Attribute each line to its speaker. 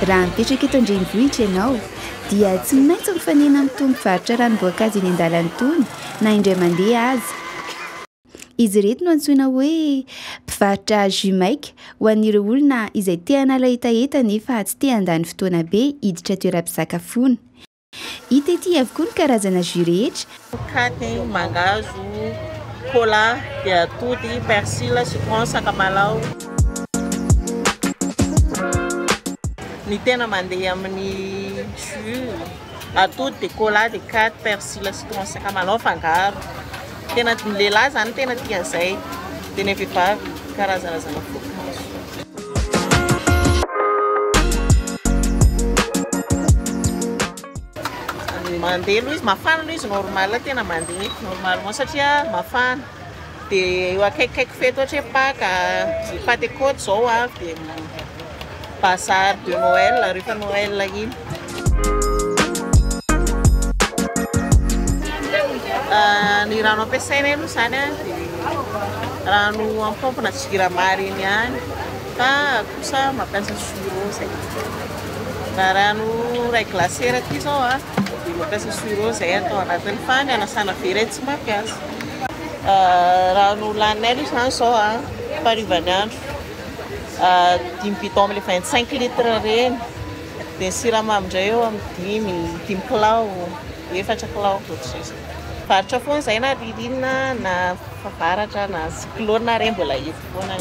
Speaker 1: Raha mipetraka eto an-drenivohitra ianao dia tsy maintsy mifanena amin'itony mpivarotra ranom-boankazo eny an-dalana itony na indray mandeha aza. Izy ireto no antsoina hoe mpivarotra jus maika ho an'ireo olona izay te hanala hetaheta nefa tsy te handany fotoana be hiditra toeram-pisakafoana. Hita ety avokoa ny karazana jus rehetra.
Speaker 2: Katy, mangahazo, cola, dia atody, persil, citron, sakamalaho. Ny tena mandeha amin'ny jus, atody dia cola dia katy, persil, citron, sakamalaho afangaro. Tena ny lehilahy izany tena tia an'izay, dia ny vehivavy karazana voankazo. Mandeha aloha izy, mafana aloha izy normal tena mandeha normalement satria mafana. Dia eo akaikikaiky fety ohatra hoe Paka, Pantekoty izao avy dia bazar de Noël rehefa Noël iny. Ny rano ampiasainay aloha izany dia rano amin'ny paompina Jirama ireny ihany fa kosa mampiasa suro izay. Raha rano iray glacière aty izao dia mampiasa suro izay atao anatiny fa ny hanasana vera tsy mampiasa. Rano laninay aloha izany izao amparivan'ny andro dimy bidon amin'ilay 25 litres ireny. Dia ny siramamy indray eo amin'ny dimy, dimy kilao, efatra kilao ohatr'izay. Mivarotra foana izahay na ririnina na fahavaratra na cyclone ary mbola eto foana.